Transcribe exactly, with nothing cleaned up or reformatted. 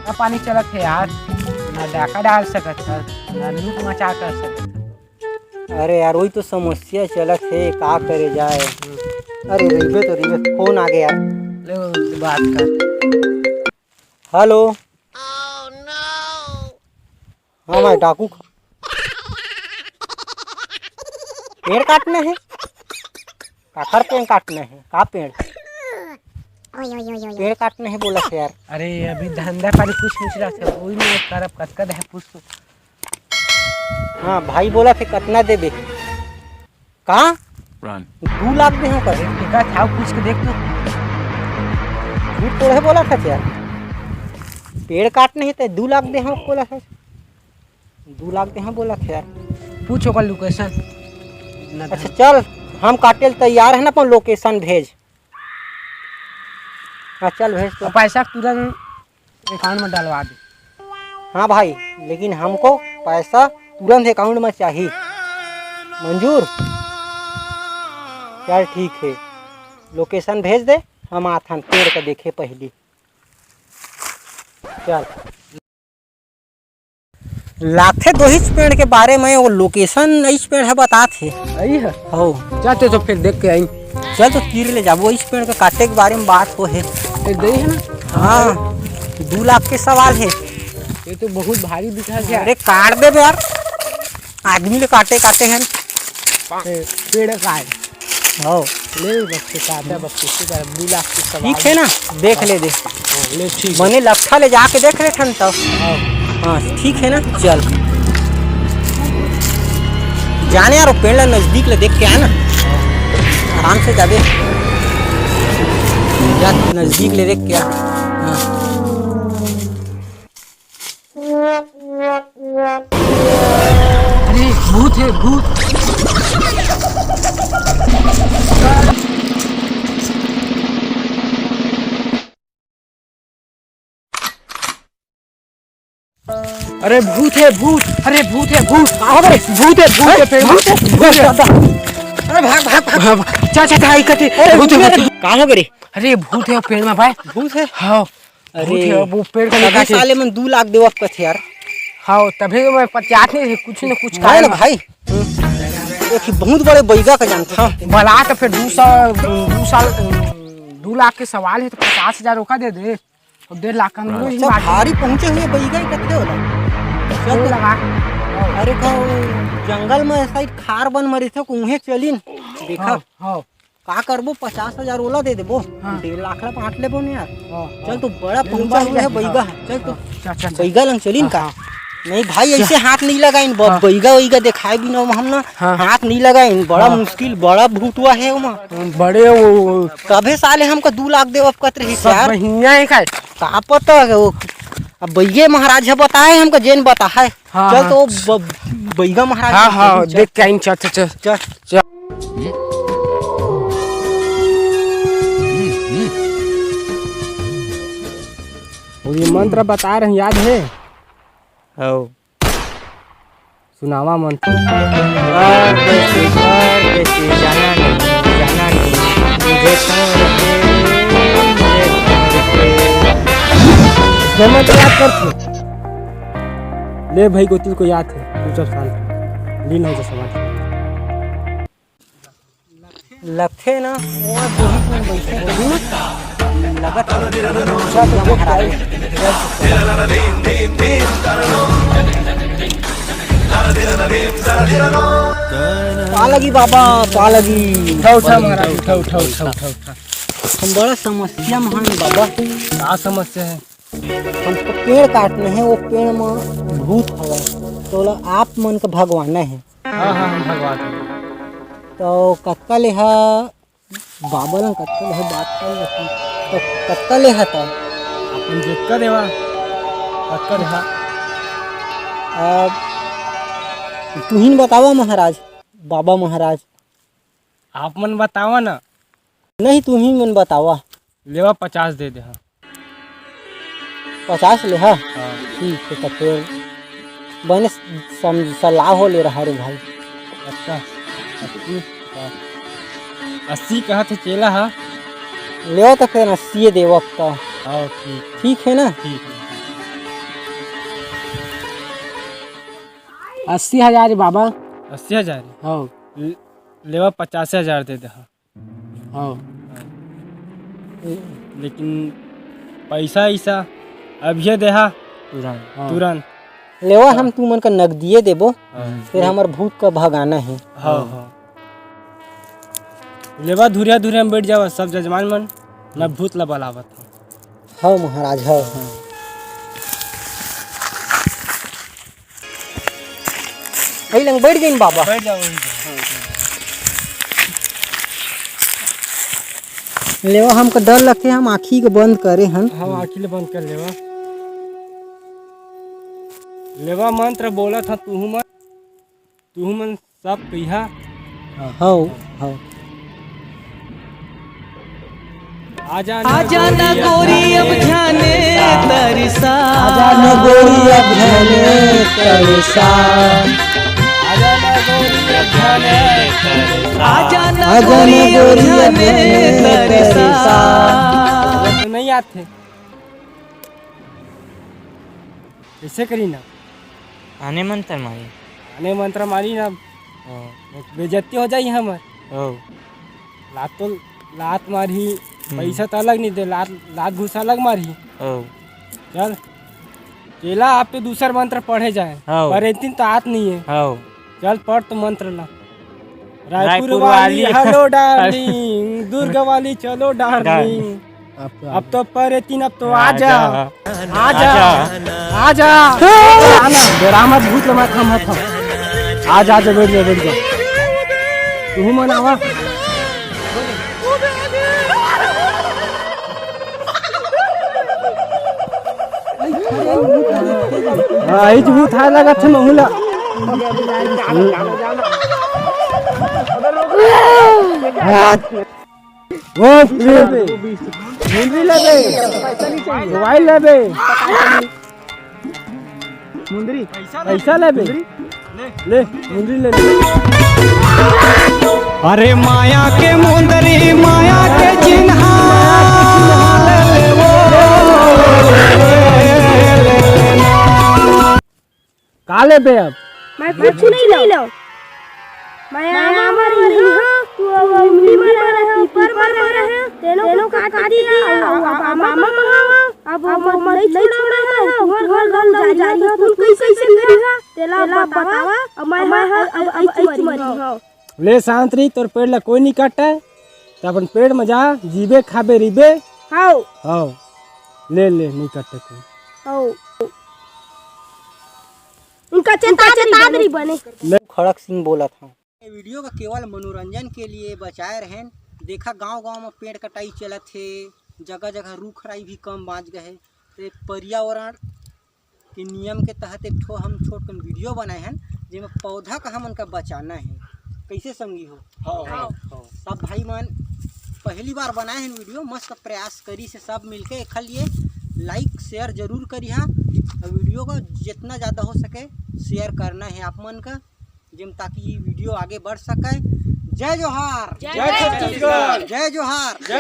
ना पानी चलत हे यार, ना डाका डाल सकत हस, ना लूट मचा कर सकत हस। अरे यार, वही तो समस्या चलत हे, का करे जाए। अरे रहिबे तो रहिबे, फोन आ गया यार। ले बात कर। हेलो। हाँ भाई, डाकू। पेड़ काटना है? काकर पेड़ काटना है? का पेड़? पेड़ काटना है बोला था यार। अरे, अभी धंधा पानी कुछ नहीं चला था, वही मैं करब, कतका दे पूछ तो। हाँ भाई, बोला थे कतना देबे? का? दू लाख दे हम कर। देखा था, पूछ के देख तो। झूठ थोड़े बोला था यार, पेड़ काटने ही ते दू लाख दे हम बोला था। दू लाख दे हम बोला था यार। पूछ ओकर लोकेशन। अच्छा चल, हम काटे ल तैयार है ना, अपन लोकेशन भेज। हाँ चल भेज तो। पैसा तुरंत अकाउंट में डलवा दे। हाँ भाई, लेकिन हमको पैसा तुरंत अकाउंट में चाहिए। मंजूर? चल ठीक है, लोकेशन भेज दे, हम आथन पेड़ का देखे पहली। चल। लाथे दोहिच पेड़ के बारे में, वो लोकेशन इस पेड़ है बतात है। आई है? हो। चल तो, तो फिर देख के आई। चल तो तीर ले जाबो, इस पेड़ के काटे के बारे में बात हो है। ये दही है ना? हाँ, दू लाख के सवाल है। ये तो बहुत भारी दिखा गया। अरे काट दे बे यार, आदमी ले काटे काटे हैं। ए, पेड़ का है। हो। ले बस के काटा, बस के सीधा दू लाख के सवाल। ठीक है ना, देख ले दे। हाँ, ले ठीक है। मने लट्ठा ले जाके देख ले ठन तब। हाँ। हाँ, ठीक है ना, चल। जाने यार, वो पेड़ ला नजदीक ले देख के आए ना, आराम से जाबे। जा नजदीक ले देख के आ। हाँ। अरे भूत है, भूत। अरे भूत है, भूत। अरे भूत है, भूत। का हो रे? भूत है, भूत है, पेड़ में। भूत है, भूत है। अरे भाग, भाग, भाग। हाँ, चा, चा, चा, आई कते। अरे भूत है, भूत है। का हो रे? अरे भूत है पेड़ में भाई। भूत है? हाँ। अरे, भूत है, वो पेड़ का तभी निकाल। साले मन दू लाख देवब कथे यार। हाँ, तभी तो मैं पचास नहीं थे, कुछ न कुछ नहीं कारण ना है। भाई, एक ही बहुत बड़े बैगा का जानता। भला तो फिर दू साल, दू साल, दू लाख के सवाल है तो पचास हजार ओका दे दे, और डेढ़ लाख का हम लोग ही अच्छा, बांट भारी पहुंचे हुए बैगा इकट्ठे होला। चल तो लगा। अरे का जंगल में ऐसा ही खार बन मरी थे, उहें चलिन देखा। हाँ, हाँ। का करबो, पचास हजार ओला दे देबो, हाँ। डेढ़ लाख ला बांट लेबो न यार। हाँ, चल हाँ। तो बड़ा ले पहुंचा लूंगा हुआ है यार। बैगा, हाँ। चल तो हाँ, चल, चल, चल। बैगा लंग चलिन हाँ, का? हाँ। नहीं भाई, चल। ऐसे हाथ नहीं लगाइन, ब-, हाँ। बैगा वैगा देखाए बिना हम ना हाँ। हाथ नहीं लगाइन, बड़ा हाँ। मुश्किल, बड़ा भूतवा है ओमा। बड़े वो कभे साले हमका दू लाख देवब कत रहिस सब यार। बहिनिया है का? का पता है वो, अब बैगे महाराज है बताए हमका, जेन बताए। हाँ, चल हाँ। तो ब-, बैगा महाराज हाँ, के हाँ, चल। देख के आइन, चल, चल, चल। चल। चल। वो ये मंत्र बता रहे हैं, याद है? हौ। सुनावा मंत्र। घर जैसे, घर जैसे, जाना नहीं, जाना नहीं, मुझे छोड़ के, मुझे छोड़ के। ये मंत्र याद कर तू। ले भाई, गोतिल को याद है, तू चल शांत, लीन हो जा समाधि। लगथे ना, वो वही कोन बैठे हे। लगत हे, पूछा तो महाराज। पा लगी बाबा, पा लगी। उठा, उठा महाराज, उठा, उठा, उठा, उठा, उठा। हम बड़ा समस्या में हन बाबा। का समस्या है? हमको पेड़ काटना है, वो पेड़ में भूत हवा, तो आप मन का भगवाना है। हाँ, हाँ, हम भगवान हैं। तो कतका ले हा, बाबा ला कतका ले हा, बात कर लेती। तो कतका ले हा तो? अपन जेतका देवा, कतका देहा। अब तुहिन बतावा महाराज, बाबा महाराज। आप मन बतावा ना। नहीं, तुहिन मन बतावा। लेवा पचास दे दे, हाँ। पचास ले हा? हाँ। ठीक है, तो फिर बने सम-, सलाह हो ले रहा रे भाई। अच्छा, अस्सी? हाँ। अस्सी कहा थे चेला हा? लेवा तो फिर अस्सी देवा अब तो। हाँ, ठीक। ठीक है ना? ठीक है। अस्सी हजार रे बाबा। अस्सी हजार? हाँ। ले-, लेवा पचास हजार दे दे, हाँ। हाँ। लेकिन पैसा ऐसा अभिये देहा। तुरंत। हाँ। तुरंत। लेवा, हाँ। हम तुमन का नगदिये देबो, हाँ। फिर हमर भूत का भगाना है। हाँ, हाँ। हाँ। लेवा, धुरिया धुरिया में बैठ जावा सब जजमान मन, मैं भूत ला बलावत हूँ। हाँ महाराज, हाँ, हाँ। अई लंग बैठ गइन बाबा। बैठ जाओ, बैठ जाओ। लेवा, हमका डर लगथे, हम आँखी के बंद करे हन। हाँ, आँखी ले बंद कर लेवा। लेवा, मंत्र बोलत हँव, तुहू मन, तुहू मन सब कहिहा। हव, हव। आजा ना आजा ना गोरी अब ध्याने तरसा। आजा ना गोरी अब ध्याने तरसा। आजा ना गोरी अब ध्याने तरसा। आजा ना आजा ना गोरी अब गोरी अब ध्याने ध्याने तरसा। तरसा। तो नहीं आते। कैसे करी ना? आने मंत्र मारी। आने मंत्र मारी ना। हाँ। बेइज्जती हो जाई हमर। हाँ। लात तो, लात मारही, हम्म। पैसा तो अलग नहीं दे, लात, लात घूसा अलग मारही। हाँ। चल, चेला आप तो दूसर मंत्र पढ़े जाए, हाँ। पर एतिन तो आत नहीं है। हाँ। चल, पढ़ तो मंत्र ला। रायपुर रायपुर वाली, वाली। Hello darling, दुर्ग वाली, चलो darling। अब तो अब तो परेतिन, अब तो आजा। आजा। आजा। आजा। आना, डरा मत, भूत ला मैं थम हथव। आजा, आजा, बैठ जा, बैठ जा। तुहू मन आवा। हाँ, इच भूत हा लगत हे महू ला। हाँ। ओ, लेबे। मुंदरी लेबे। मोबाइल लेबे। मुंदरी। पैसा लेबे। ले, मुंदरी ले ले। अरे माया के मुंदरी, माया के चिन्हा। का लेबे अब? मैं कुछ नहीं लव। मैं आमा मर रही हूँ, तू अब इमली मर रहे हो, पीपर मर रहे हो, तेनों को काट दिया, अब, अब, अब मामा मंगावा, अब, अब मत नहीं छोड़ा मैं, घर, घर, घर, घर जा रही हो, तुम कैसे, कैसे करी हो? तेला बतावा, अब मैं, अब, अब, अब, अब मरी हो। ले शांत रही, तोर पेड़ ला कोई नहीं काटे, तो अपन पेड़ में जा, जीबे, खाबे, रिबे। हाव। हाव। ले, ले, नहीं काटे कोई। हाव। उनका चेतावनी बने। ले। खड़क सिंह बोलत हूँ। ये वीडियो का केवल मनोरंजन के लिए बचाए रहेन। देखा, गांव-गांव में पेड़ कटाई चलत हे, जगह-जगह रूख राई भी कम बांच गए हे। तो ये पर्यावरण के नियम के तहत एक ठो हम छोट कन वीडियो बनाए हन, जेमे पौधा का हमन का बचाना हे। कैसे संगी हो? हाँ, हाँ। हाँ। सब भाई मन पहली बार बनाए हन वीडियो, मस्त प्रयास करिस हे सब मिलके। एखर लिए like share जरूर करिहा, और वीडियो को जितना ज़्यादा हो सके share करना हे आप मन का, जेम ताकि ये वीडियो आगे बढ़ सके। जय जोहार। जय छत्तीसगढ़। जय जोहार। जय